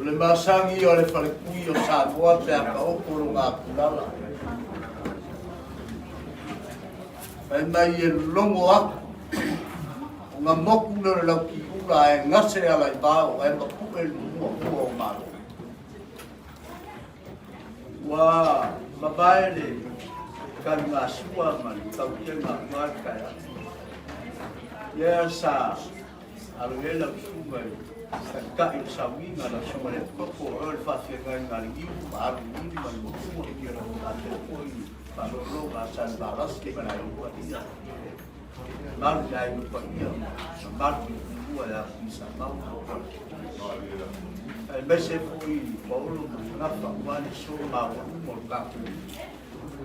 O le masagi o le falekui o Samoa pe a taoto loga akulala. Fai mai e logo aku, o nga moku lea o le Laukiula ae gase ala i vao ae mapue le muamua o Malo. Ua mavae le taligasua ma le tautega aua le taeao. Ia sa Alo i ai lau susuga i taitai o le sauniga, lau susuga i le Epikopo, o oe o le faafeagaiga a le Niu ma alu i lima le Matua, ia lau faapea foi i faaaloaloga a Salevalasi ma le aiga paia, mamalu i le aiga paia ma mamalu i le fanua ia Tuisamau. Aemaise foi i Paolo ma Sagafa aua le soo maualuga o le tatou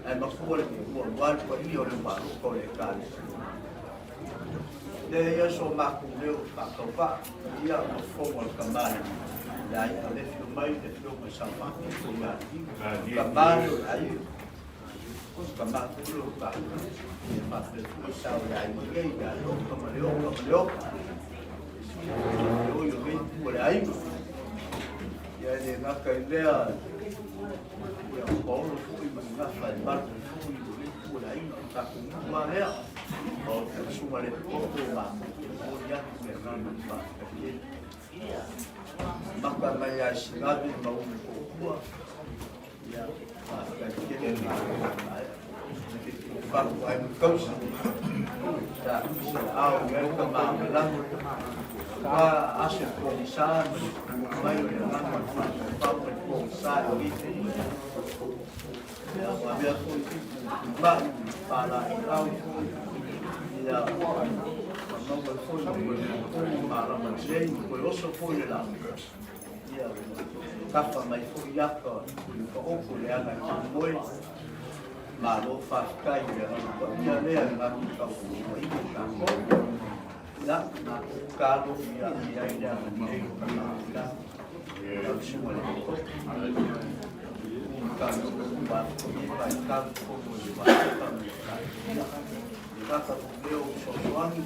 ae mafua le tuua aua le paia o le Umaloka o le Ekalesia. Lea ia so matou leo faatauvaa ia ma fofoga o le tama le le aiga le afio mai le afioga i Saufaakipo ia Alii tama lea o le aiga o le tama foi lea o tatou ia faapea foi sa o le aiga nei ia Leoka ma Leoka ma Leoka oi o nei tu o le aiga. Ia e le gata i lea, ia o Paolo foi ma ni gafa e malu ai foi i lenei itu o le aiga, o le tatou nuu lava lea. O le susuga i le Epikopo matou te momoli atu le agaga o le faafetai tele. Amata mai lava i Sinave ma Ulutopua, ia faafetai tele le galuega maea. O fatu aiga tausi, sa ao i ai le tama Ua aso pogisa ma le mai o le agaga o le faataupau ma le pogisa i lenei taimi. Ia, ua avea foi mai faalaau ia ma maua foi ma toe totogi malama lelei ma toe oso foi le laa. Ia, ua tafa mai foi ata i le taoto le aga e faamoe. Malo faafetai i le agaga paia lea e matou tautuaina i tatou. Ia, matou tatalo ia i ai le agalelei o Tama i Lagi. Lau Susuga i le Epikopo, vaitau totonu o le Vaega ma le Ekalesia. Le gata foi lea o fesoasoani,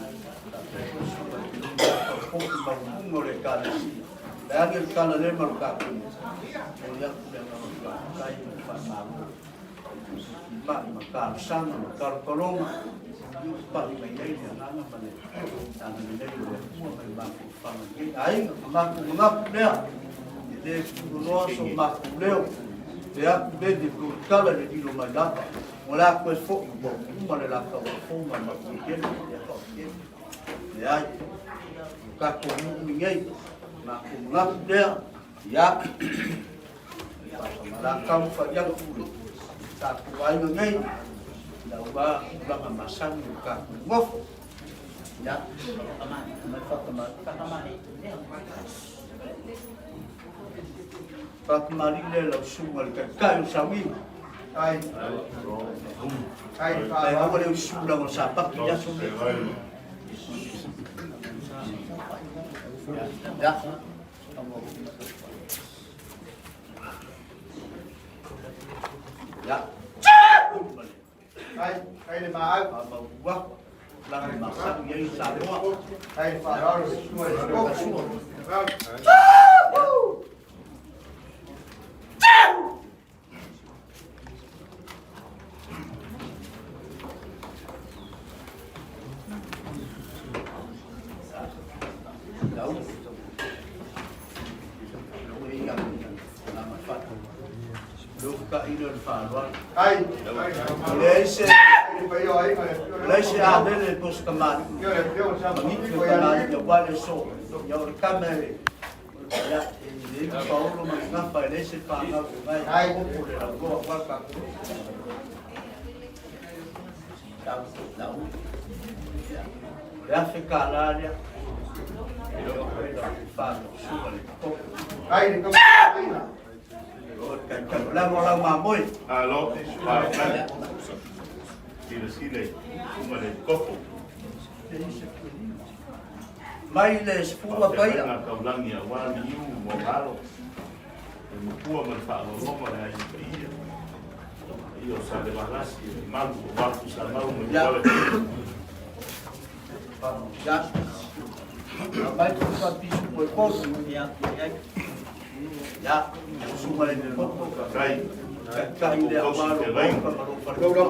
faapea foi susuga i taupoki maualuluga o le Ekalesia. Le age le tala lea ma lo tatou momoli atu le agaga faafetai ma le faamalo. Mai ma talosaga ma talotaloga, i pai mai ai le agaga ma le agalelei o le Atua ma le mafaufauga i lenei aiga. Ma matou manatu lea, e le tuuloa so matou leo, le atu le le tala i le lilo mai lava, o le a toe foi ua uma le latou afoga ma tele le faatele. Leai, o tatou nuu lenei, matou manatu lea, ia, la taumafai atu le tatou aiga nei, aua tulaga masani o le tatou nofo. Ia, mai faatamali. Faatamali lea lau susuga i le Taitai o Saui. Ai. Ai, ai aua le usu lago sapatu i aso nei. Ia. Ia. Ai, ai le maau. Maua. Lagi masani ai Samoa. Ai le faaaloalo i le susuga i le Epikopo. Ai. Leai se leai se alele po se tamalii. Maniki o tamalii aua le so. Ia o le tama e ia e le paolo ma le gafa e leai se fanau e mai opo le lauloa aua tatou. Tau lau. O le $1,000 lea. E le o whanau suka le koko. Ai le tauaiga. O le taitai. O le amo lau mamoe. Alo, faafetai. Silasila i susuga i le Epikopo. Mai le sefulu apaia. Faafeagaiga taulagi aua liu ma alo. Le matua ma le faaaloalo ma le aiga paia. Paia o Salevalasi e le malu aua Tuisamau ma Ia. Ituala. Ia. Mai tusa pisu mo kolu. Ia. Ia. Susuga i le Epikopo. Faafetai. Taitai le Tausi aua lo feagaiga. maoka ma lo faletua.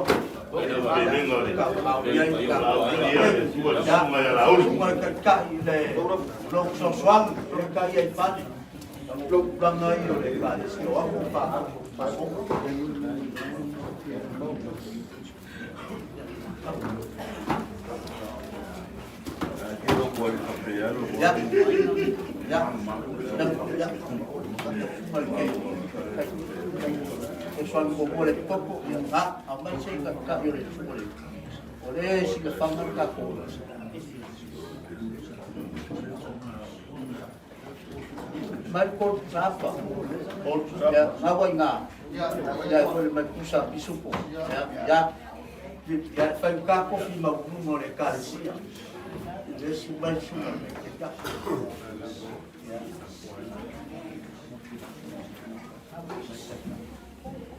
Pelega o le Laaulia le Atua le susuga ia Laauli. Susuga i le Taitai le lou fesoasoani, le tai ai fale. Lou tulaga ai o le Ekalesia o au o Ya, ya, ya. Fesoasoani muamua le Epikopo, ia, a, aumai se i taitai o le susuga i le o le silafaga le tatou. Mai le kolu sapa. Ia, ngaua i ngā. Ia, e foi le mai pusa pisupo. Ia, ia. Ia, e fai uka kofi mauluga o le Ekalesia. Le su mai susuga i le Taitai. Ia.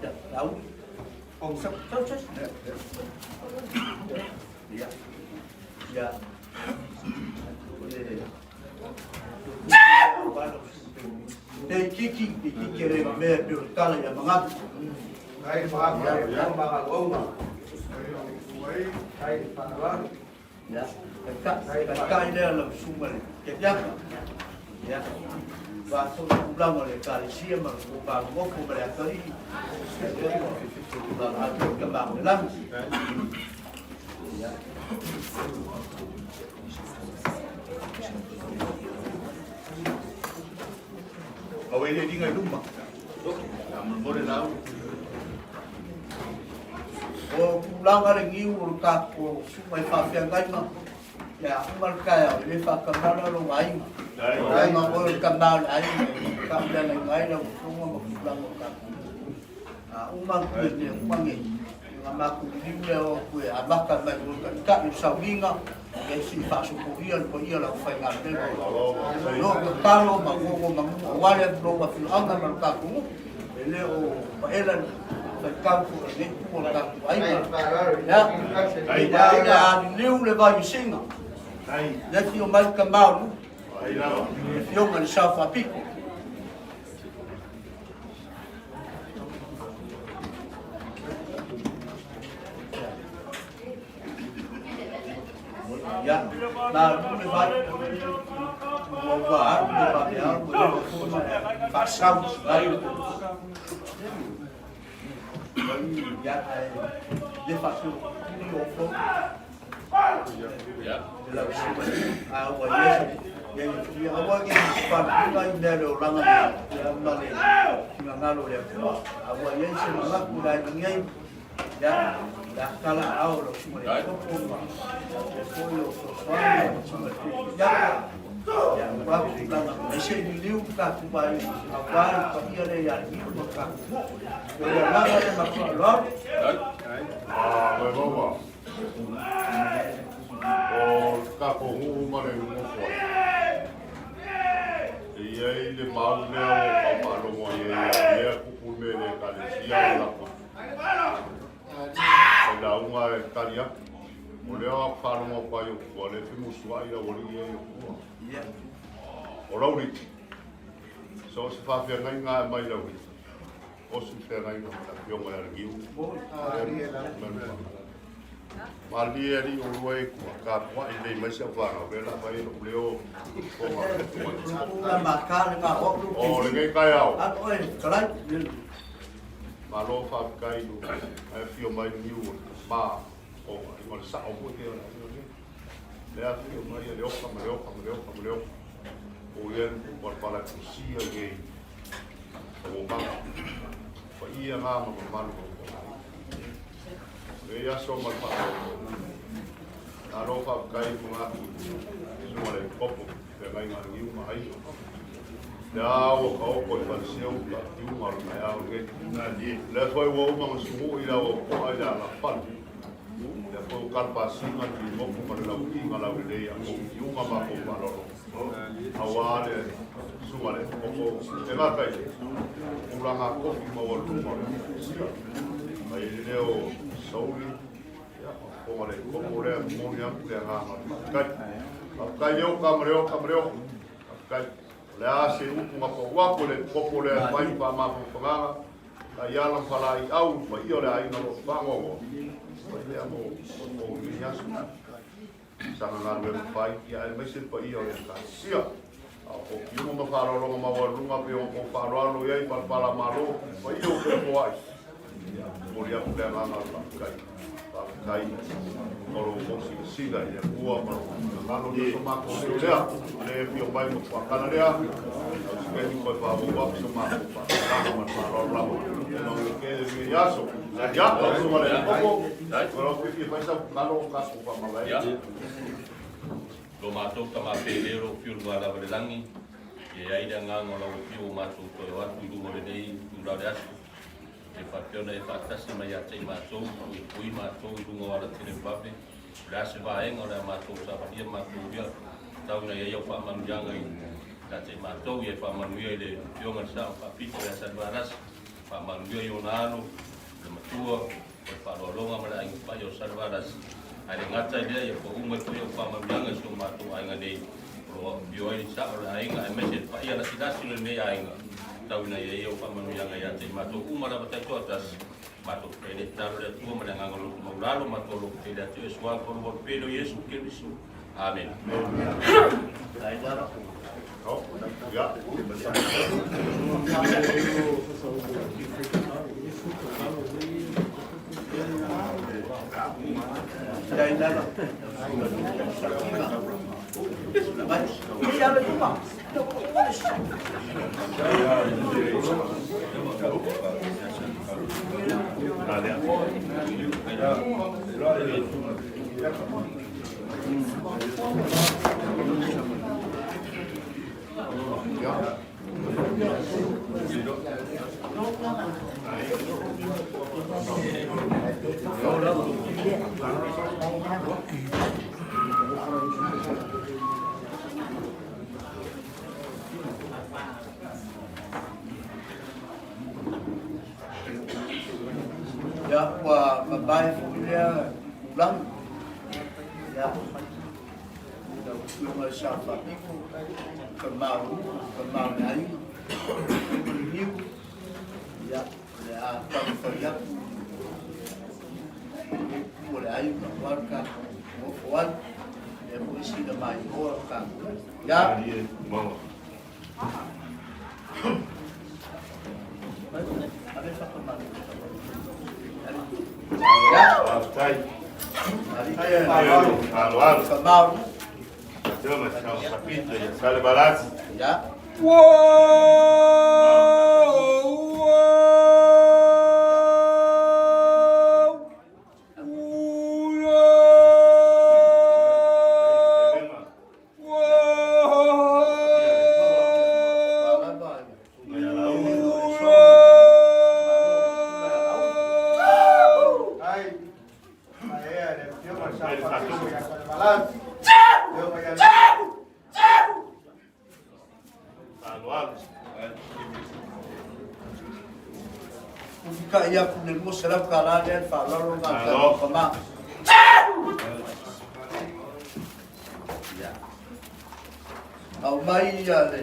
Ia, lau. Sau, sau, sau. Ia. Ia. O le Pe itiiti, itiiti e le mamea e pei o le tala ia manatu. Ai le maapu le Atua ma galuega. Ai le faaaloalo. Ia, taitai, taitai lea lau susuga i le Keriaka. Ia, aua foi le tulaga o le Ekalesia ma le tou vanonofo ma le atalii, ia lea ua valaau foi le Tama o le Lagi. Ia. Au e le liga i luma. Faamolemole lau. O tulaga le niu o le tatou susuga i faafeagaiga, ia uma le taeao, e le faatamala lou aiga. Leaga oe o le tama o le aiga e tauleagaina ai lau afioga ma tulaga o tatou. A uma atu i mea uma nei, ona matou liliu lea o atu e amata mai o le taitai o le sauniga, ia se i faasopolia le paia o le aufaigaluega o lo o tatalo ma gogo manu aua le lou afioaga ma le tatou nuu, e le o paela le faitau foi a lenei itu o le tatou aiga. Ia, ia le a liliu le vai i Sina, le afio mai le tama o le nuu, le afioga i le Sao Faapito. Ia, malu le vai. Ua ua alu le vaveao ua leva foi ona faasau i vai. Ia, ae le faapea o tuli o fou. E lau susuga, a ua i ai se ia aua ne i faluina i mea le olaga nei, ma le finagalo o le Atua. A ua i ai se manatu i le aiga nei, ia, le a tala aao o lau susuga i le Topo ma le foi o fesoasoani o lau susuga i le Tuiaga. Ia, aua tulaga e se i liliu le tatou aiga, aua le paia lea ia Alii ma le tatou nuu. O le agaga lea ma le faaaloalo. Ah, mai maua. O le tatou nuu ma le nonofo ai, e i ai le mau lea ua ou tau faalogo ai ia mea tupu i mea i le Ekalesia o lako failauga e tali atu. O lea ou te faalogo atu ai i tua, o lea e femusuai le aualii ia i tua. O Laulii, so o se faafeagaiga lava e aumai i Laulii, O se feagaiga ma le Afioga ia Legiu. Malie alii olua e tua, tapuai lelei mai si au fanau, lea la fai ai lou leo fofoga o le O lenei taeao. Malo faafetai i le afio mai Niu o le ma o ma le sao foi te ona le afio mai le oka ma le oka ma le oka ma le oka. O ia le palapala e pusia i Tauomaga, paia ngā ma mamalu o le Aiga. Lenei aso ma le faaaloalo, malo faafetai mo ngā tui, susuga le Kopo, feagaiga a Niu ma Aiga. Le a ua taoto i Faleseu ka tiuga o le taeao lenei. Lea foi ua uma ona sumu'i le auauto'a i le alafale. Lea foi ua kalapasina le limoku ma le lauiga laulelei a kou tiuga ma kou faaaloalo. Aua le susuga le Koko e gata i le tulaga tofi maualuluga o le Ekalesia. Mai ai le leo o Sauli, ia, fofoga le Koko lea, momoli atu le agaga o le faafetai. Faafetai le oka ma le oka ma le oka. Faafetai. O le a se upu na pau atu e le Koko lea e fai ma faamafanafanaga, taiala ma falaiau i le paia o le aiga o lo o faanoanoa. Fai lea mo outou i lenei aso. Sana galuega fai, ia aemaise le paia o le Ekalesia. A o kou tiuga ma faaaloaloga maualuluga pei ona kou faaaloalo i ai palapala malo, paia o kou foai. Ia, momoli atu le agaga o le faafetai. Faafetai mo lo outou silasila i le Atua ma lo outou finagalo. Ia so matou leo lea, o lea e afio mai ma fuakala lea, au se taimi toe faaauau atu so matou faamatalaga ma le faaaloalo lava. Ia manuia tele lenei aso. Ia, lau Susuga i le Epikopo, o lau fiafia fai sau tatalo o tatou faamavae. Ia, lo matou tama pele o lo o fiu luga lava i le lagi, ia i ai le agaga o lau afio ua matou toe o atu i luga o lenei itula o le aso, e faapea ona e faatasi mai ia te i matou, puipui matou i luga o alatele vave, o le a se vaega o le a matou savalia matou ia tau ina i ai au faamanuiaga ia te i matou, ia e faamanuia i le Afioga i le Sao Faapito ia Salevalasi, faamanuia i ona alo, le matua, o le faaaloaloga ma le aiga paia o Salevalasi, ae le gata i lea, ia pau mai foi au faamanuiaga i si o matou aiga nei. O lo o afifio ai sa'o o le aiga aemaise le paia lasilasi o lenei aiga, tau ina ia ia o faamanuiaga ia te i matou uma lava taitoatasi, matou te le tatalo i le Atua ma le agaga o loto maualalo, matou alofa tele ia te oe suafa o lou Alo Pele o Iesu Keriso. Amene. Ia, ua mavae foi lea tulaga. Ia, lau Afioga i le Sao Faapito, tama o Luka, tama o le aiga, o le niu, ia, o le a taumafai atu i le itu o le aiga aua le tatou nofo ai, lea foi sila mailoa le tatou. Ia, Ufikai aku le 200 tala lea le faaaloalo lena a le tatou tama. Aumai ia le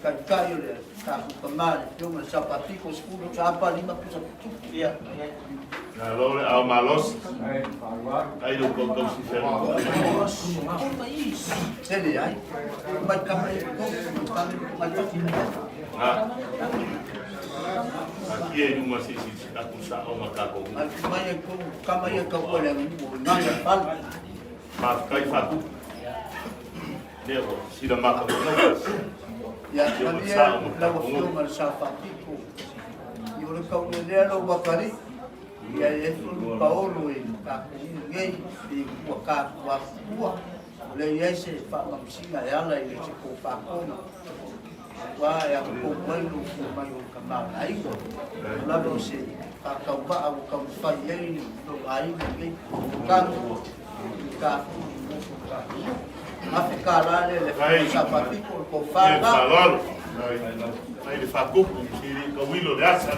taitai o le tatou tama le Afioga i le Sapatiko 10 sapa 5 pusa tupu. Malo le ao malosi. Ai lo kau si se. Tele ai. Mai kama e mai pati mai. Ha. Akia i luma se si aku sa o makako. Mai mai e ko kama ia ka ua le ngu nanga pal. Ma kai fatu. Lea ua sila maka mo. Ia malie lau Afioga i le Sa Faapito i o le taulelea lou atalii ia e fulu paolo i tatou nei i ua tatou afutua o lea i ai se faamamasiga e ala i le se tofakona ua e atotou mai lou fua mai o le tama o le aiga o lava o se faatauvaa ua taumafai ai lou aiga nei tatou i tatou nofo tatou $1,000 lea le Afioga i Sa Faapito o le tofa lena. Ai le fakupu sili ka wilo le asa.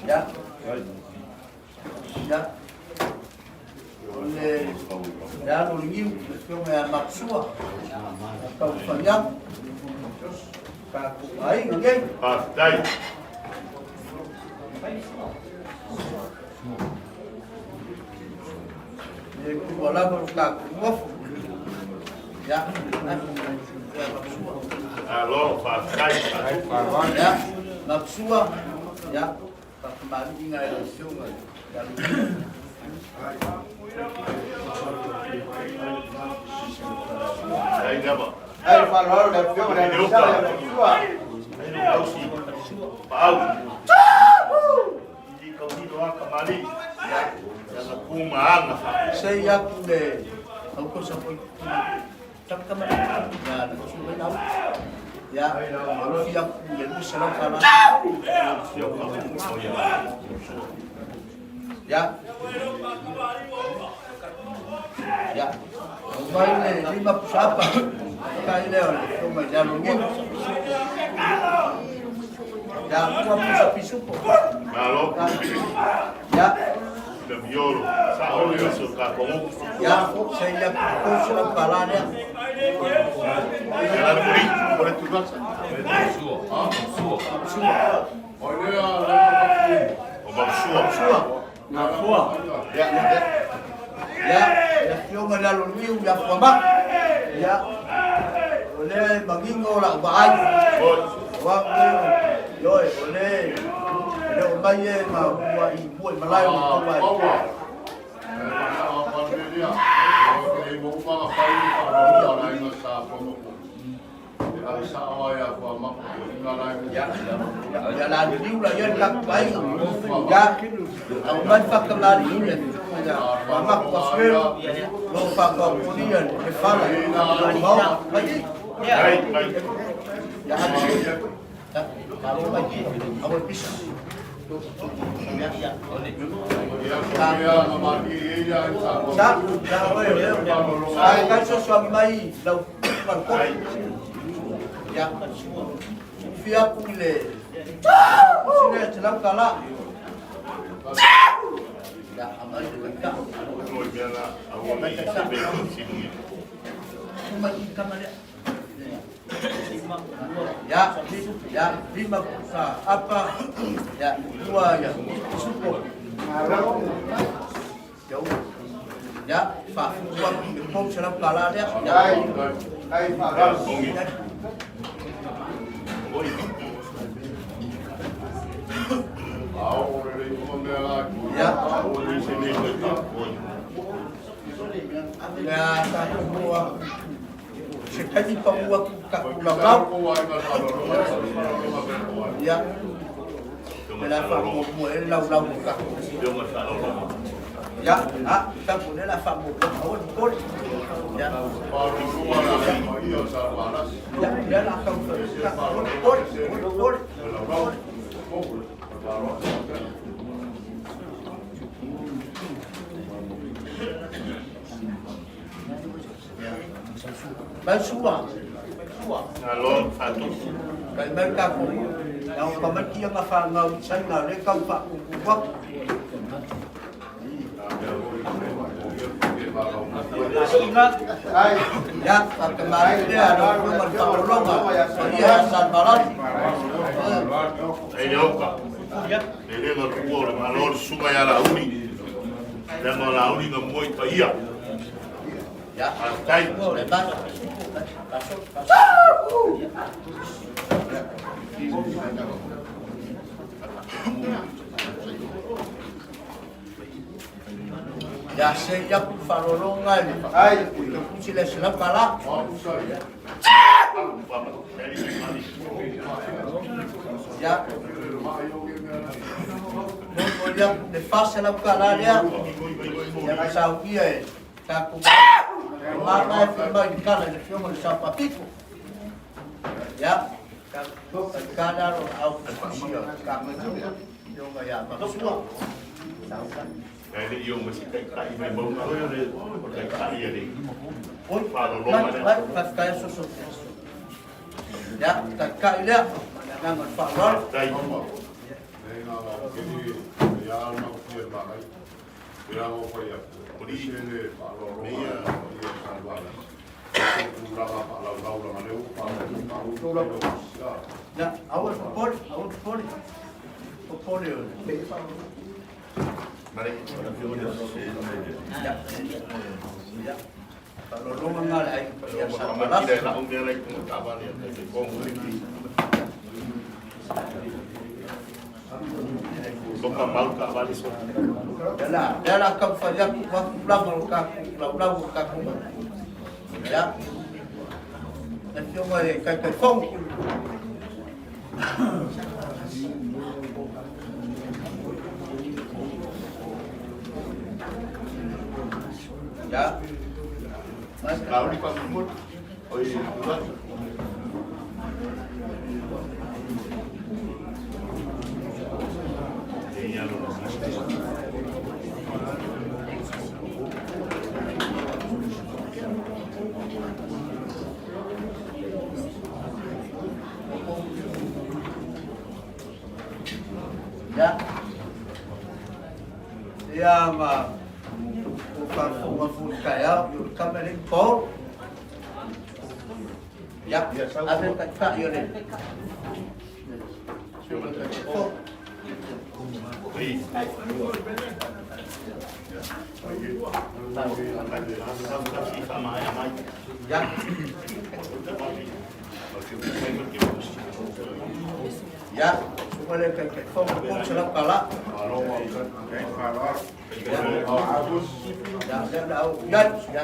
Ya. Ya. O le le alo o le niu, le afioga ia Mapsua, taumafai atu, tatou aiga nei. Faafetai. Le tua lava o le tatou nofo. Ya, ia Mapsua. Alo, faafetai. Ya, Mapsua. Ya, faafemaliiga e lau afioga i le alo niu. Ai lava. Ai faaaloalo le Afioga i le Sale Mapsua. Ai lo kausi. Paau. I kauhino aka mali. Ya na kuma anga. Sei atu le au ko sa foi tama ya na su mai lau ya alofi aku le $200 ya ya au mai le lima pusapa kai le o le fio mai le alo ngeu ya ua pusa pisupo. Malo. Ya. Le violo. Sa o le so ka ko. Ya, se ia ko se la pala lea. Ya la muri. Ore tu gasa. Sua. Sua. Sua. O lea O ma sua. Sua. Na fua. Ya, ya. Ya, ya fio ma la lo niu ya fua ma. Ya. O le mangingo la ba ai. Oi. Wa le loi o le le o mai e ma ua i mua i malai o tau ai. Paua. E mana o pandemia. O ke mo ma fai pa ro la inga sa pa mo. E ai sa o ia pa ma inga la Ya, ya la niu la ia ka pai. Ya, au mai fa ka la niu le. Ya, ma ma pa swe. Lo fa ka puni ya le fa la. Lo mau mai. Ai, ai. Ya, ya, malo mai. Au pisa. Ia ia ma ma i ia sa. Sa, ya, oi, oi. Ai, kai so so mai lau pa ko. Ya, fia ku le. Sine te lau kala. Ya, amai le ka. Oi mea la au mai se be ko sinu. Mai kama le. Ya, ya, lima sa apa. Ya, dua ya. Supo. Ya, ya, fa tua pom se lau kala le. Ya. Ai, ai fa. Ongi. Oi. Ao ore le mo mea la. Ya. O le se ne ko ta. Oi. Ya, ta mua. Se kai pa mua ku ka ku lau lau. Ya. Me la fa mo mo e lau lau ka. Yo ma sa lo lo. Ya, ah, ta ku ne la fa mo mo o ko. Ya. Ya, ya la ka ku ka ko ko. Mai sua. Sua. Alo, fa tu. Kai mai ka ku. Ya o ka mai kia nga fa nga u sai nga le ka fa ku ku wa. Ai, Ya, fa ka mai le a no ma fa o longa. Ya san balan. Ai le oka. Le le ga ku o le malo suga ya la uni. Le ma la uni ga moi pa ia. Ya. Tai. Le ba. Paso, paso. Ya se ya ku fa lo longa le. ai. Te ku si le se la kala. Ya. Mo ya le fa se la kala le. Ya ka sa uia e. Ta ku. Ma ma e ma i kala le fio mo le sa papiko. Ya. Ka ka kala ro au ku si ka ma yo ga ya ma sua. Ai le io ma si kai kai mai mo ma le kai kai ya le. Oi, Fa lo lo ma le. Vai, vai ficar isso só. Ya, ta kai le. Na ma fa lo. Tai. Ya, awa pol, awa pol. O pol yo. Mare. Ya. Ya. Fa lo lo ma le ai ya sa Ma ma ki le la o mea le ku ta ba le te ko mo le ki. Ko ka mau ka ba le so. Ya la, ya la ka fa ya ku wa ku la ma ka ku la la ka ku. Ya. Na fio ma e kai kai fong. Ya. La uni pa mo. Oi, tu E ia lo. Ya. Ia ma o faafofoga foi i le taeao, i o le tama lenei Paul. Ia, ave le taitai o le Ia, suka le Taitaifono po se lau tala. Ia, lea le au iai. Ia,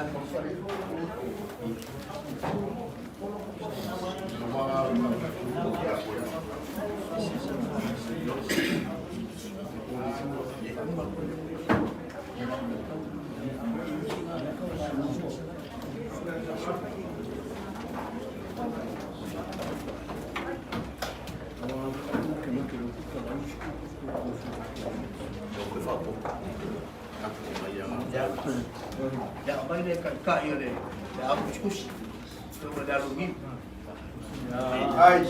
Ia, aumai le taitai o le au tusitusi. Suka le alu niu. Ai.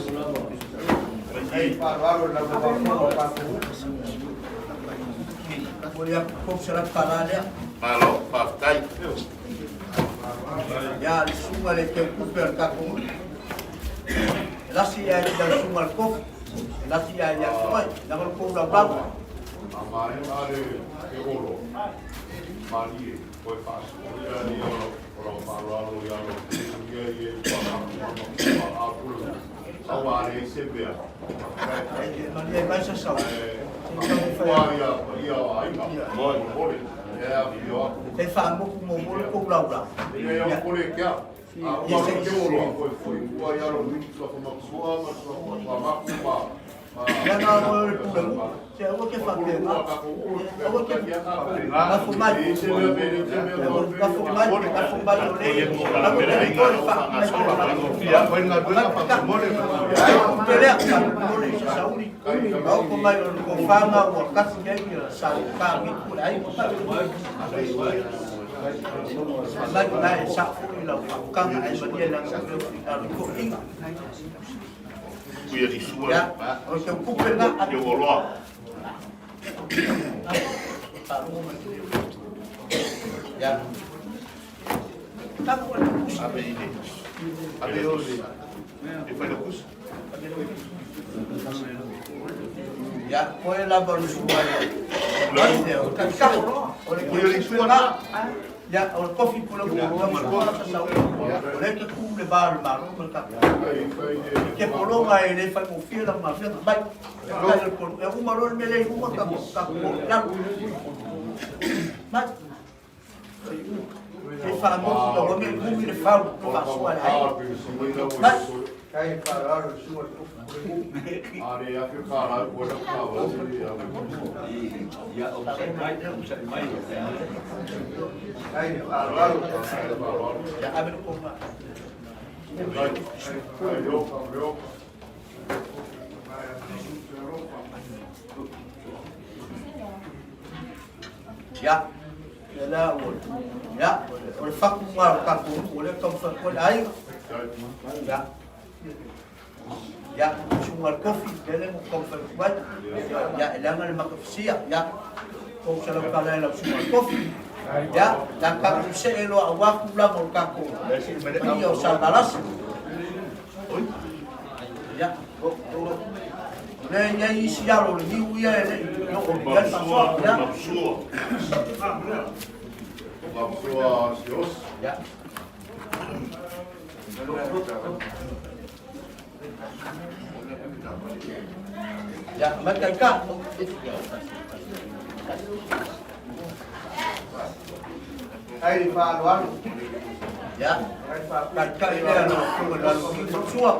Ai faaaloalo i lau faafofoga o tatou. Momoli atu $300 lea. Malo, faafetai. Ia, le susuga i le teutupe o le tatou nuu. E lasi ia i lau susuga i le tofi. E lasi ia ia te oe. Leaga o le tou laulau. A maea le e olo, malie, koe faasuia ia o lau faaaloalo ia lau ia ia ua ma apula. Au a le se mea. E malie mai sa sau. Ua ia ia o aiga. Mole mole. E a fio aku. E faamotu mo le tou laulau. Ia ia pole kia. A ua ke olo koe foi ua ia lo ni sua ma sua ma sua ma ma ma. Ia na o le pule mu. Se aua ke faapena. Aua ke lafo mai. Lafo mai, lafo mai o le. Lafo mai o le Ia, koe galuega faamolemole. Pelea, faamolemole i se sauli. Maoko mai o le tofaga ua kasi ai ia sa ka ngi ku le ai. Mai na e sa foi lau faaukaga ae malia lana o le alu toʻiga. Kuia li sua. Ia, o se kupe na. Ke oloa. Ia. Taku le kusi. Ave ile. Ave o le. E fai le kusi. Ia, koe lava o le susuga i le o taitai. O le Kuia li sua na. Ia, o le kofi pula pula ma le sa sau. O le ke ku le ba le malo ma le tatou. Ke pologa e le faigofie lau galuega mai. Kai o le polo. E uma loa le mea lea i luma tatou tatou i lalo. Mai. E faamotu lau ame umi le fau no faasua le aiga. Mai. Ai faaaloalo i sua le tofu. A le afi ka lau koe lau ka wa Ai faaaloalo. Ia ave le koma. Ia, le la o ia, o le faku ma o tatou nuu o lea taumafai atu ai le aiga. Ia. Ia, susuga le kofi, lea lea na taumafai atu ai. Ia, e leaga le matafasia. Ia, $300 e lau susuga le kofi. Ia, la tatou see loa aua tulaga o le tatou paia o Savalasi. Ia, o lea e i ai isi alo o le niu ia e le i oo i ai le faasoa. Ia. Mapsua. Mapsua sios. Ia. Ia, mai taita. Ai faaaloalo. Ia, Ai faaaloalo. taitai lea lau afioga i le alo o Mapsua.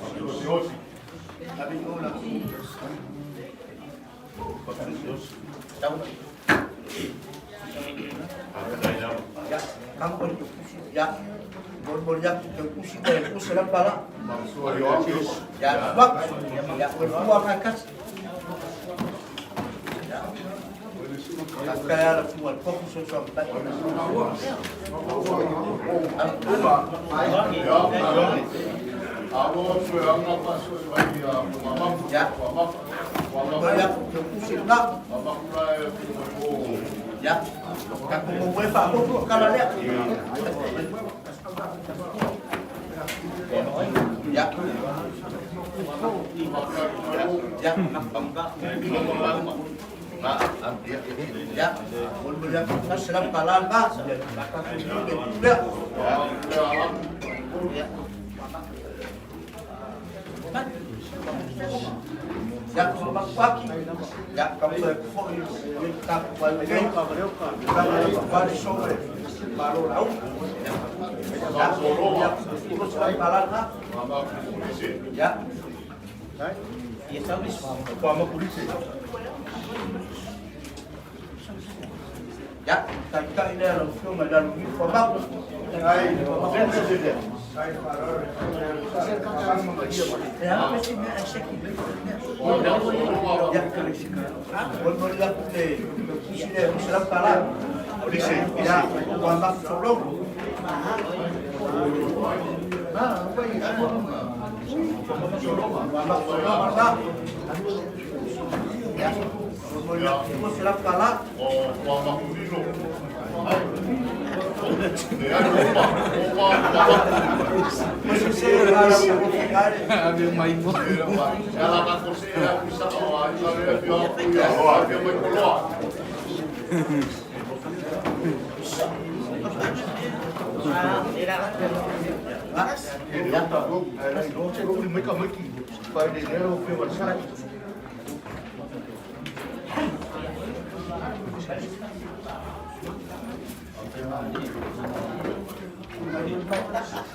Mapsua siosi. Ave i o lau. Tau. Faafetai lava. Ia, kamo le kusi. Ia, molimoli atu te kusi ma le kusi la pala. Mapsua ioakis. Ia, wak. Ia, o le fua ngai kasi. Ia. Faafetai ala fua le kofu so so mai. Ia, a o sue anga pa sue mai ia mamafu. Ia. Mamafu. Ya, ya. Ya. Ya. Ya. Ya. Ya. Ya, ya, ya.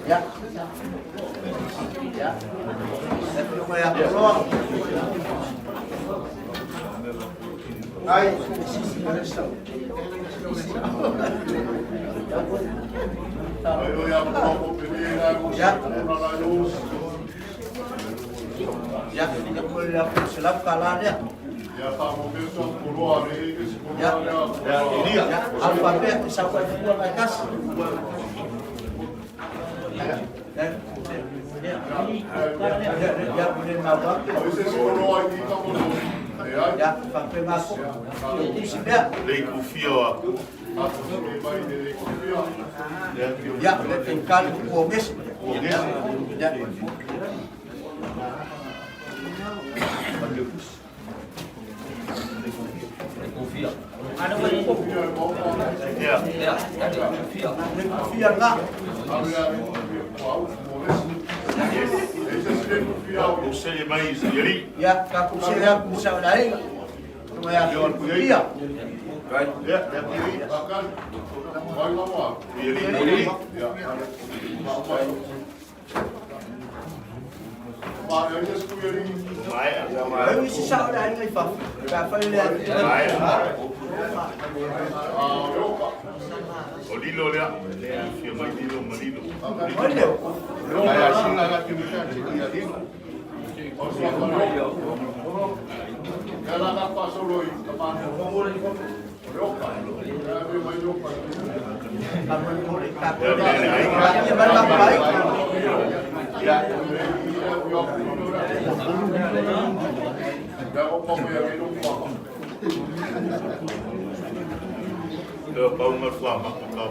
Ya, Ya. Ya. Ai. Ya. Ya. Ya. Ya. Alfabet sampai dua atas. Ya, boleh nampak. Ya, sampai masuk. Ya, tinggal kumis. Ya. Ya. Kufia lah. Ya, kaku saya bisa lari. Ya, ya. Ya, Ai se sa lari ngai fa. Ka fa le. O lilo lea, fia mai lilo ma lilo. Olha. Lea pau ma fua ma ko ka.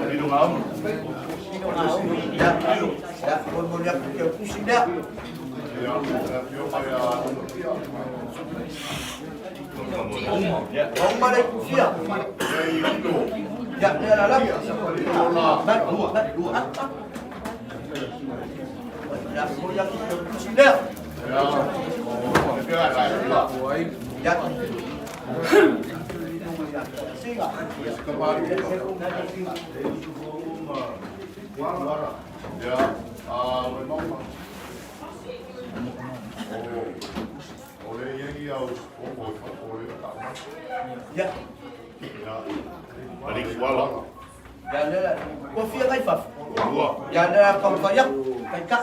Lilo ngau. Ya, ya, Ya, ya la la. Ya, ya ya. Ya. Ya. Malik wala. Ya la. Kufia ngai fa. Dua. Ya la kau kaya. Kai ka.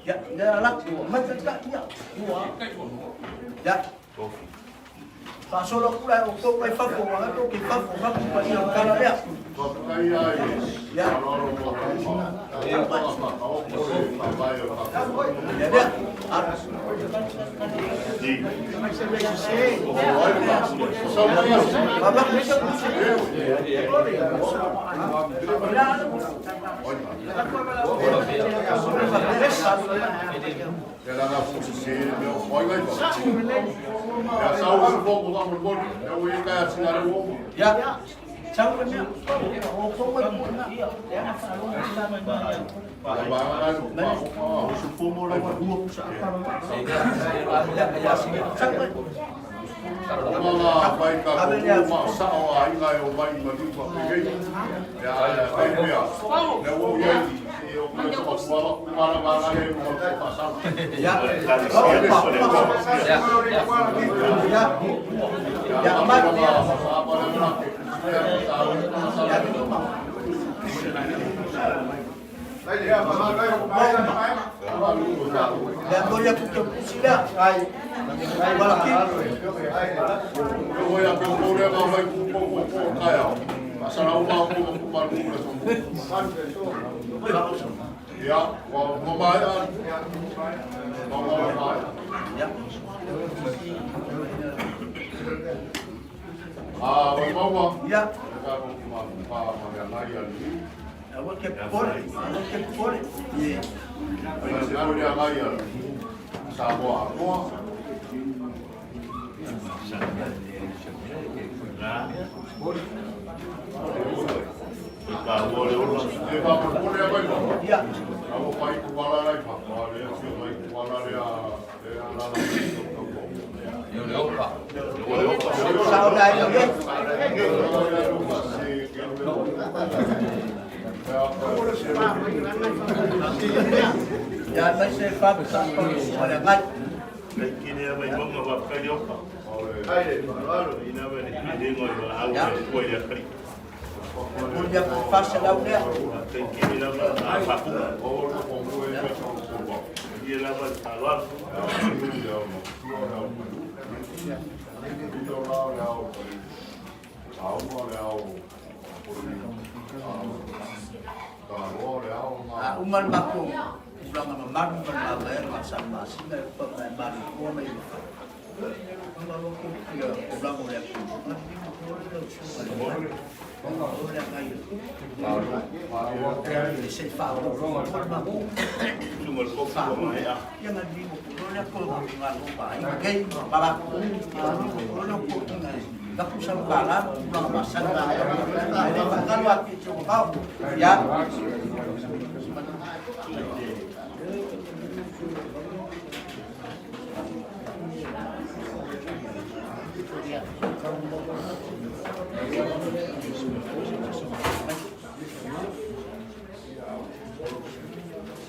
Ya, ya la. Macam ka ya. Dua. Ya. Faasolo atu la e outou mai fafo, aua tou te i fafo, fafo ma ia tala lea. Ia. Ia lea. Alu. Ia la la fu se me o foi ngai fa. Ia sa o su fo ko mo mo. Ia o i ka si na le o. Ia. Sau le mea. O kou mai ku na. Ia ba ga lu pa o su fo mo la wa ua pusa apa ma. Sau mai. O ma mai ka ko ma sa o ai ngai o mai ma ni pa pe. Ia ai pea. Le o ia i o ko so ko ala ku ala ba la le mo ko pa sa. Ia. Ia. Ia mai. Ia mo ia ku te pusi lea. Wala ki. Ia, wa mo mai an. Mo mai. Ia. Ah, wa maua. Ia. Ka ko ma pa ma ya ngai ali. Aua ke pole. Aua ke pole. Ia. Ai se ko ya ngai ali. Sa mo a ko. O ka ua le ola. E pa ko ko le mai ko. Ia. A o pai ku ala lai pa. Pa le si mai ku ala le a le a la la ko ko. Ia le opa. O le opa. Sao dai le. Ia mai se fa sa pa ma le ngai. Kai kini a mai monga wa kai le opa. Ina wa le kini ngoi wa au le kua ia kari. Mo ia ku fa se lau lea. Kai kini lava a fakuga. Ia lava le faaaloalo. A uma le matou tulaga mamalu ma le mavaega ma sa masina e pa mai malu koa mai le fa. Uma lo ko ia tulaga o le atunuu. Ma lima ko le lau susuga le ngai. O le ngai. E se fa o ko le matou. Sunga le kopu wa mai a. Ia nga lima ko le ko nga lo pa ai kei ma la ko ko le ko ngai. La ku sa pa la tulaga masani ma ai le fa kalu a ki tso ka. Ia.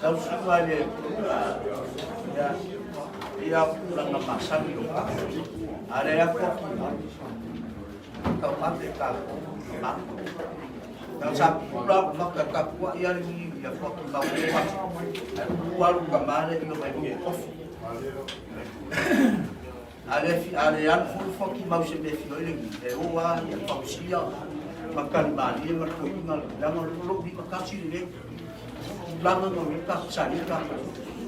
Lau susuga i le ia ia tulaga masani o ka. A le aku aki tau ave ka ma. Tau sa pula o maka ka pua ia le ni ia fua ki mau o atu. Ai ulu alu ka male ia mai lunga ofu. A le fi a le alu fulu fua ki mau se me fi oi le ni. E o a ia pausia ma kalimali ma ko inga langa lo bi ka kasi le langa no le ka sa le ka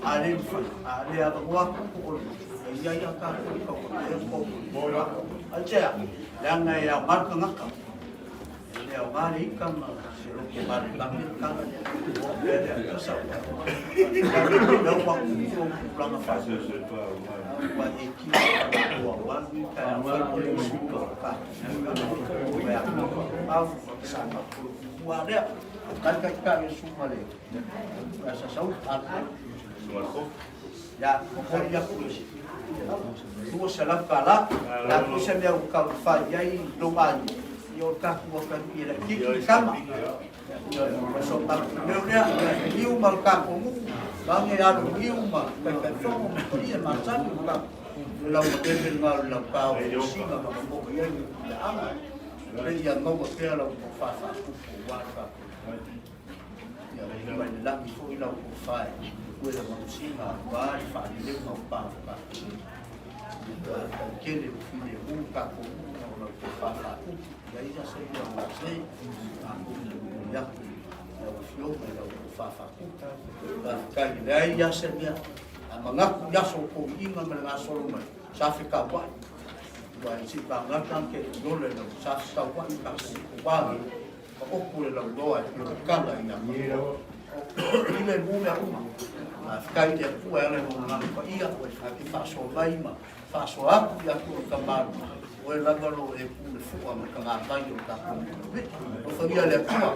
a le fa a le a wa ko ko ia ia ka ko ko ko ko a che langa ia marka ngaka le o mari ka ma se lo ke mari ka ka le le ka sa le wa ku ko langa fa wa e ki wa wa ni ka wa ko le su ka ka ya au sa ka wa le ka ka ka le su ma le sa sa u a Sunga le kopu. ya ko ko ya ku le tua se la ka la la ku se mea u ka fa ia i lo mai i o ka ku ka i le ki ki kama ia o so pa le le i u ma ka ko mu ba nge alu i u ma ka ka so mo ko ia ma sa ni ka la u te me nga la pa o si ma ma mo ko ia i ama le ia ngo ko te la u fa fa ku ku wa ka ia le mai la mi fo i la u fa e ku le ma si ma wa fa ni le ma pa ka. Faafetai tele ua filemu le tatou nuu ona o lau tofa faatupu, e leai lava se mea o gase, matou te momoli atu i lau Afioga i lau tofa faatupu. Faafetai, e leai lava se mea, a manatu i aso o toeaiina ma le gasolo mai, sa fetauai, aua se i vagata te iole lau sa fetauai tatou ua ma oku le lauloa e pei o le tala i Atua. I le mu mea uma, faafetai i le Atua e ala i Lona Agaga Paia, e faasoa mai ma faasoa atu i Atua o Tamalu, oe lava lo e ku le fua ma tagavai o le tatou nuu. Alofagia le Atua,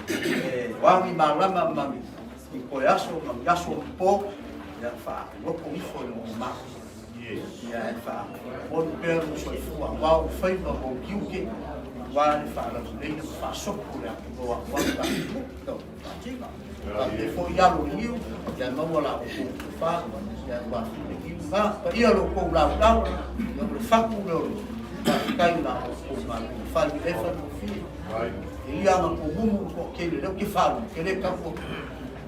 e oagi malama ma ni toe aso ma ni aso o po, ia faaloko ifo i lona mau. Ia e faamonu pea lou soifua aua ou faiva ma ou tiute, aua le faalauleia ma faasopo le atuloa aua le tatou nuu tau faatino. Faapea foi alo i niu, ia maua la outou tofa, ia ua file niu na, paia lo outou laulau, ia o le fatu lea o le faafetai la outou galuega fai, e le faigofie. E ia ana tomumu le toatele, lea ou te falu, te le tau atu.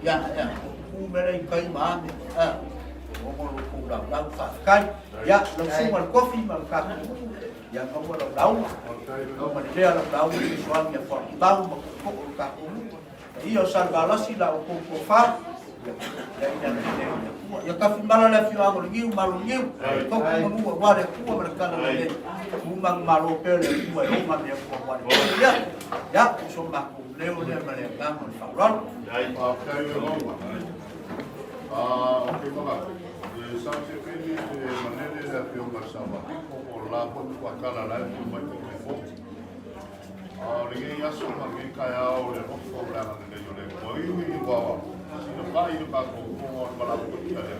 Ia, ia, o tutu mea lea i tai ma ame, ona o lo outou laulau, faafetai. Ia, lau susuga i le tofi ma le tatou nuu, ia maua lau lauga, maua lelea lau lauga i fesoasoani ia Fuatimau ma tootoo o le tatou nuu. Paia o Salevalasi la outou tofa, ia i ai le agalelei o le Atua. Ia tafimala le afioaga o le Niu, malo Niu, tofu manu aua le Atua ma le tala lelei. Tumangumalo pea le Atua e ona le Atua aua le Atua. Ia, ia, o so matou leo lea ma le agaga o le faaaloalo. Faafetai le lauga. O ke manatu, e sau se taimi e manene le afioga i le Sao Faapito po o le la foi matua tala la e afio mai Taitaifono. A o lenei aso ma lenei taeao le alofa ma le agalelei o le Atua. E ui ua sina pai le tatou fofoga o le valaau paia lea.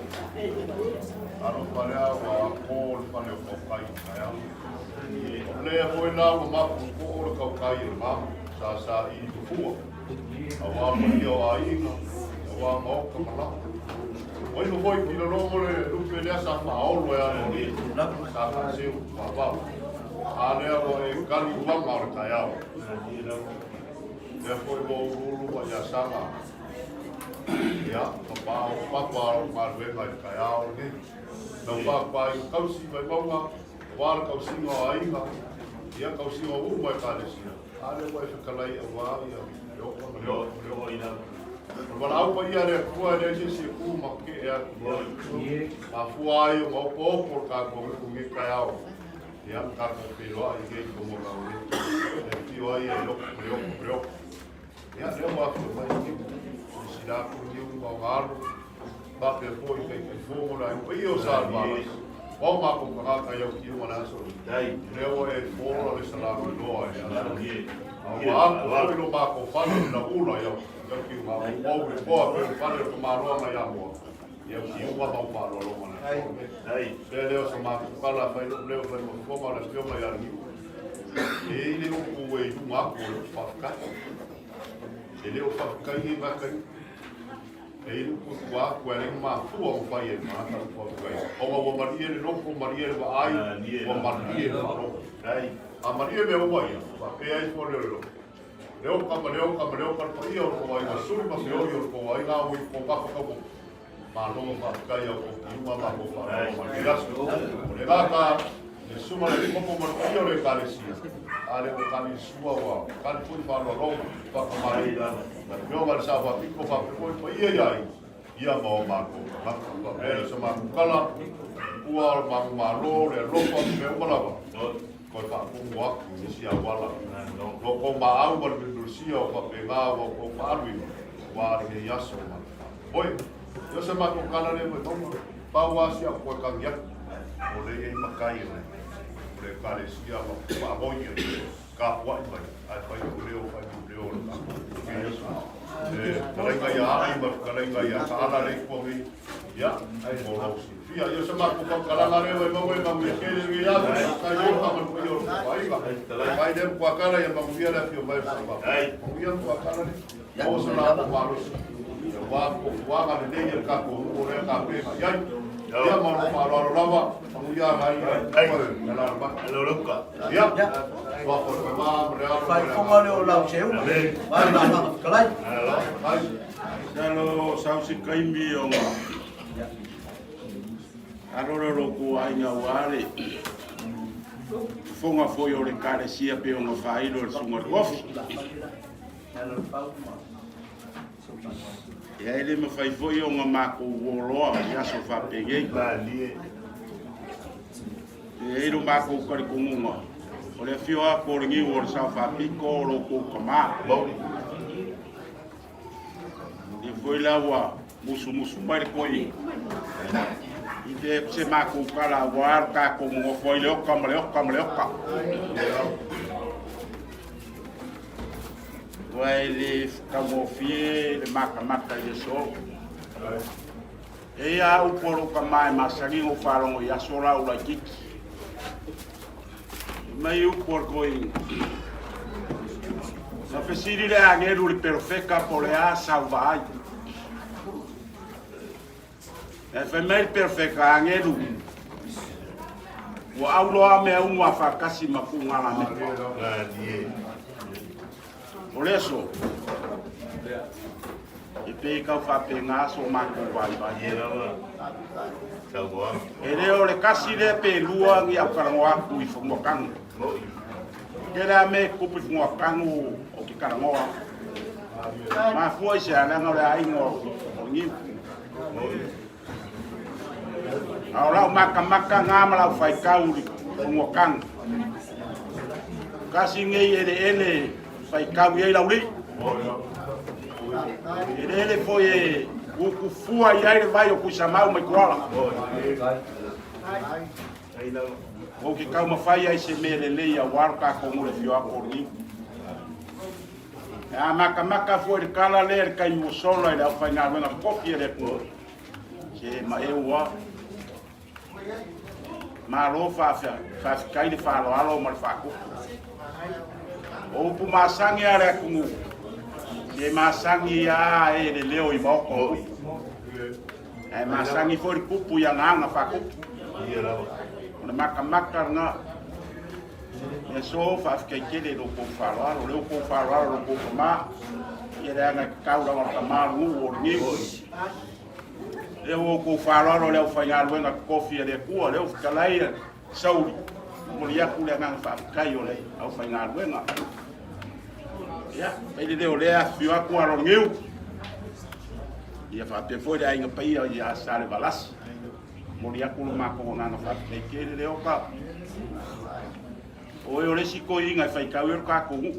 Alofa lea ua ko le fale o tautai i le taeao. O lea foi la ua mapu koo le tautai o le mama sa saili tafua. Aua paia o aiga, aua maota ma lapa. Ua ifo foi i tilalogo le lupe lea sa faaolo e alo o alii, sa faaseu vavao. A lea ua e kali uaga o le taeao. Lea foi ua uluulu ma ia saga. Ia, ma pao papa o galuega i le taeao lenei. Lau papa i tausi mai mauga, aua le tausiga o aiga, ia tausiga uma ekalesia. A lea ua e fetalai aua ia le oka ma le oka ma le oka. O le valaau paia a le Atua e leai se isi e tu ma tetee atu i ai. Mafua ai ona opo'opo le tatou nuu i lenei taeao, ia ma tatou feiloai i nei tomolau nei. E afio ai e oka ma le oka ma le oka. Ia, lea ua afio mai i niu, silasila atu i niu ma ona alo, faapea foi i Taitaifono le aiga paia o Salevalasi. O matou tagata i au kiuga le aso lenei. Lea ua e fola le salani loa i le aso lenei. A ua apo foi lo matou fale i le ula i au kiuga, ua pou le toa pe o le fale o le tamaloa nai Amoa, i au kiuga ma au faaaloaloga le aso lenei. Lea lea o sa matou tala fai lou leo fai ma fofoga o le afioga ia Niu. E i ai le upu e i luga atu o le upu faafetai. E le o faafetai nei vaitaimi. E i upu tua atu e alai mafua ma fai ai ma ta upu atu ai. Ona ua malie le nofo, malie le vaai, ua malie le faalogo. A malie mea uma ia, faapea ai fua leo le loto. Le oka ma le oka ma le oka le paia o le tou aiga, suli ma feoi o le tou aiga, ua i kou kafa tau Malo faafetai au kou kiuga ma kou faalogo ma le aso. O le gata, le susuga le kopo ma le paia o le ekalesia, a le ua kali le sua ua kali foi faaaloaloga, faakamali'i, le afioga i le Sao Faapito faapea foi le paia ia aiga, ia ma o matou tagata. Faapea le sa matou tala, ua o le matou Malo, le alofa ma mea uma lava, toe faatumu atu i nisi auala. Lo kou maau ma le milomilosila o faapena ua outou faaaluina, aua lenei aso ma le faamoemoe. Ia o se matou tala lea mai mauga, pau lava si au toe tagi atu, o lea e i ai matai o le Ekalesia ma faagoi e tapuai mai, ae fai lou leo, fai lou leo o le tatou Le fetalaiga ia Aai ma le fetalaiga ia Taala lea i tua nei, ia, mo lou silafia. Ia o se matou faamatalaga lea mai mauga e manuia tele lenei aso, faafetai Oka ma le paia o le tapuaiga. Faafetai lea Matua ia manuia le afio mai o le Samoa. Manuia le Matua lea. Maua so latou malosi. Aua fuafuaga lelei a le tatou nuu o lea tapena i ai. Ia ma lou faaaloalo lava, manuia nai e alaala mai. Ia, suafa o le Tama ma le Alo ma le Faifoga lea o lau seuga. Mai la agaga fetalai. Masalo sau se taimi ona Alo le lo kou aiga ua le fofoga foi o le Ekalesia pei ona faailo e le Susuga i le Kofi. Ia e le mafai foi ona matou uoloa i aso faapenei. E i ai lo matou talitonuga, o le afio atu o le niu o le Sao Faapito o lo outou tama. Ia foi la ua musumusu mai le toeaina i te se matou tala aua le tatou nonofo ai le oka ma le oka ma le oka. Ua e le taugofie le matamata i le aso. E ia a upu a lou tama e masani ona ou faalogo i aso la ou laitiiti. Mai upu a le toeaina. Na fesili le agelu i le perofeta po o le a sau vaai. Ae fai mai le perofeta, agelu, ua auloa mea uma faatasi ma puugalamepa. O le aso, e pei e tau faapena so matou vaivai. E le o le tasi lea pe lua ni au talanoa atu i Fanuatanu. Tele a mea e tutupu i Fanuatanu ou te talanoa. Mafua i se a, leaga o le aiga o le niu. A o lau matamata na ma lau faitau i Fanuatanu. Tasi nei eleele faitau i ai lau lii. Eleele foi e utufua i ai le vai o Tuisamau mai Tuala. Ou te taumafai ai se mea lelei aua lo tatou mo le afio atu o lenei. E a matamata foi le tala lea i le taimi ua sola i le aufaigaluega totofi a le Atua. Se ma e ua malo faafetai le faaaloalo ma le faatupu. O upu masani a le atunuu, se masani a e le leo i maota o upu. Ae masani foi le tupu i agaga faatupu. O le matamata lena. Ia so faafetai tele i lo outou faaaloalo, lea outou faaaloalo lo outou tama. Ia leaga e tatau lava le tama le nuu o le niu. Lea ua outou faaaloalo le aufaigaluega totofi a le Atua, lea ua fetalai Sauli, momoli atu le agaga faafetai o le aufaigaluega. Ia, fai le leo lea afifio atu alo le niu. Ia faapea foi le aiga paia ia Salevalasi. Momoli atu lo matou agaga faafetai tele le oka. O oe o le isi toeaina e faitau ai lo tatou nuu.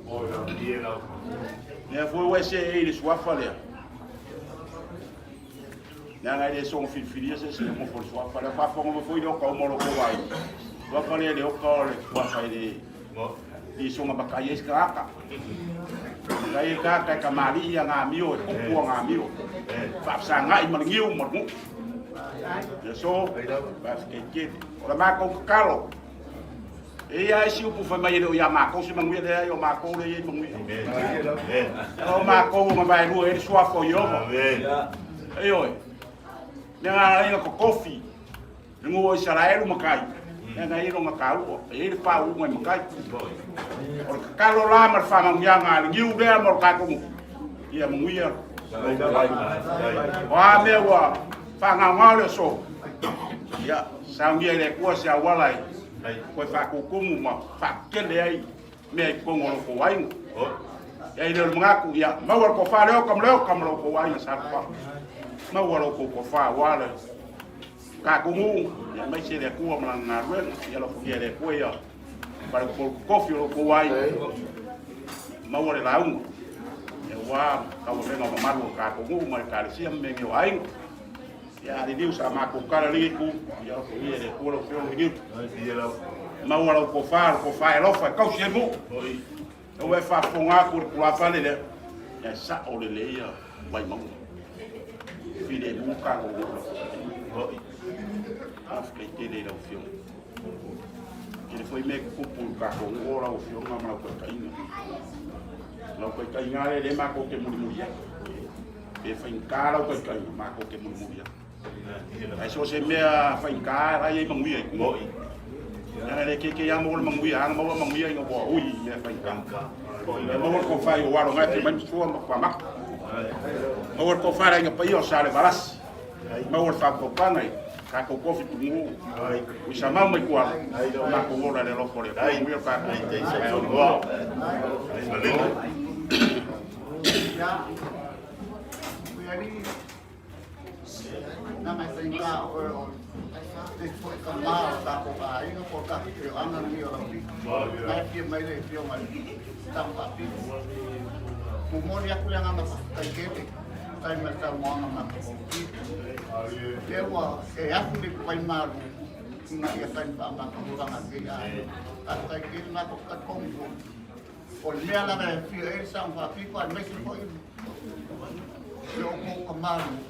Lea foi ua e seei i le suafa lea. Leaga e le soona filifilia se isi e nofo i le suafa lea. Faafofoga mai foi le oka uma o lo outou aiga. Suafa lea le oka o le suafa e le i soona matai ai se tagata. Matai ai tagata e kamali'i a amio, e tupu a amio. Faafesagai ma le niu ma le nuu. Ia so, faafetai tele. O le matou tatalo, E i ai isi upu fai mai e le o ia matou se manuia, leai o matou lea e i ai manuia. O matou o mavaelua e le suafa o Ieova. Ioe. Mea ngā inga totofi, le nuu o Isaraelu makai, mea ngā i longa taua, e i le pāuunga i makai. O le tatalo la ma le whamanuiaga a le niu lea ma o le tatou nuu, ia manuia. O a mea ua whangaongao le aso, ia saunia i le Atua se auala e Toe faatutumu ma faakele ai mea i totonu o lo outou aiga. Ia i le o le manatu, ia maua le tofa le oka ma le oka ma lo outou aiga sa tofa. Maua lo outou tofa aua le tatou nuu, ia aemaise le Atua ma lana galuega. Ia alofagia e le Atua ia faleupolu totofi o lo outou aiga. Maua le lauga aua tauavega mamalu o le tatou nuu ma Ekalesia ma mea nei o aiga. Ia liliu sa matou tala lenei itu, ia alofagia e le Atua lau Afioga liliu. Maua lau tofa, le tofa e alofa e tausi ai nuu. Ua e faafofoga atu i le tulafale lea, ia e sao lelei ia Vaimauga. Filemu tatou nuu la. Faafetai tele i lau Afioga. Tele foi mea e tutupu i le tatou nuu o lau Afioga ma lau taitaiga. Lau taitaiga lea lea matou te mulimuli ai. Pe faigata lau taitaiga, matou te mulimuli atu. Ae so o se mea faigata la e i ai manuia i tua. Leaga e le keikei lava maua le manuia, a na maua manuia ina ua ui i mea faigata. E maua le tofa i ou alo na e fia mai ma sua ma faamata. Maua le tofa i le aiga paia o Salevalasi. Maua le faautautaga i Tatou tofi pugu. Ui sa mau mai kuala. Matou ola i le alofa o le Atua. Manuia le tatou. Ae ono. Momoli aku le agaga faafetai tele tai ma le saunoaga matagofie. Lea ua e afu le vai malu ina ia fai ma faamataulaga nei aiga. Faafetai tele matou te talitonu foi o le mea lava e fia ai le saga faapito aemaise foi le outou tamaluu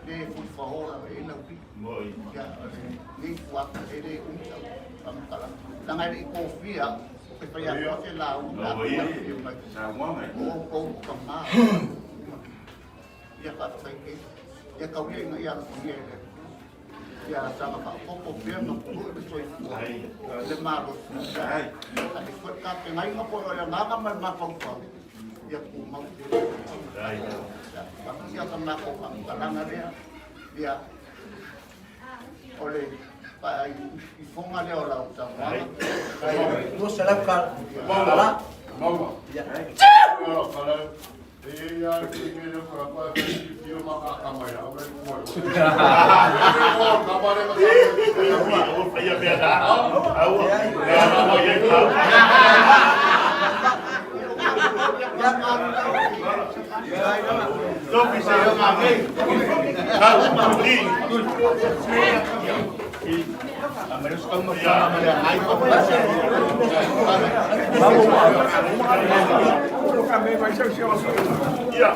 le fulifaola ai lau pito. Ia, o lenei fuata e le umi sau faamatalaga. Leaga e le i tofia ou te fai atu se lauga pe a afio mai. O outou tama. Ia faafetai tele. Ia taulia ina ia alofagia e le Atua. Ia saga faaopoopo pea ma pue le soifua le malosi. Ae foi le tapenaina foi o le agaga ma le mafaufau ia tumau pea. Ia sa matou faamatalaga lea. Ia o le faaifoga lea o lau saunoaga. $200 tala. Ia.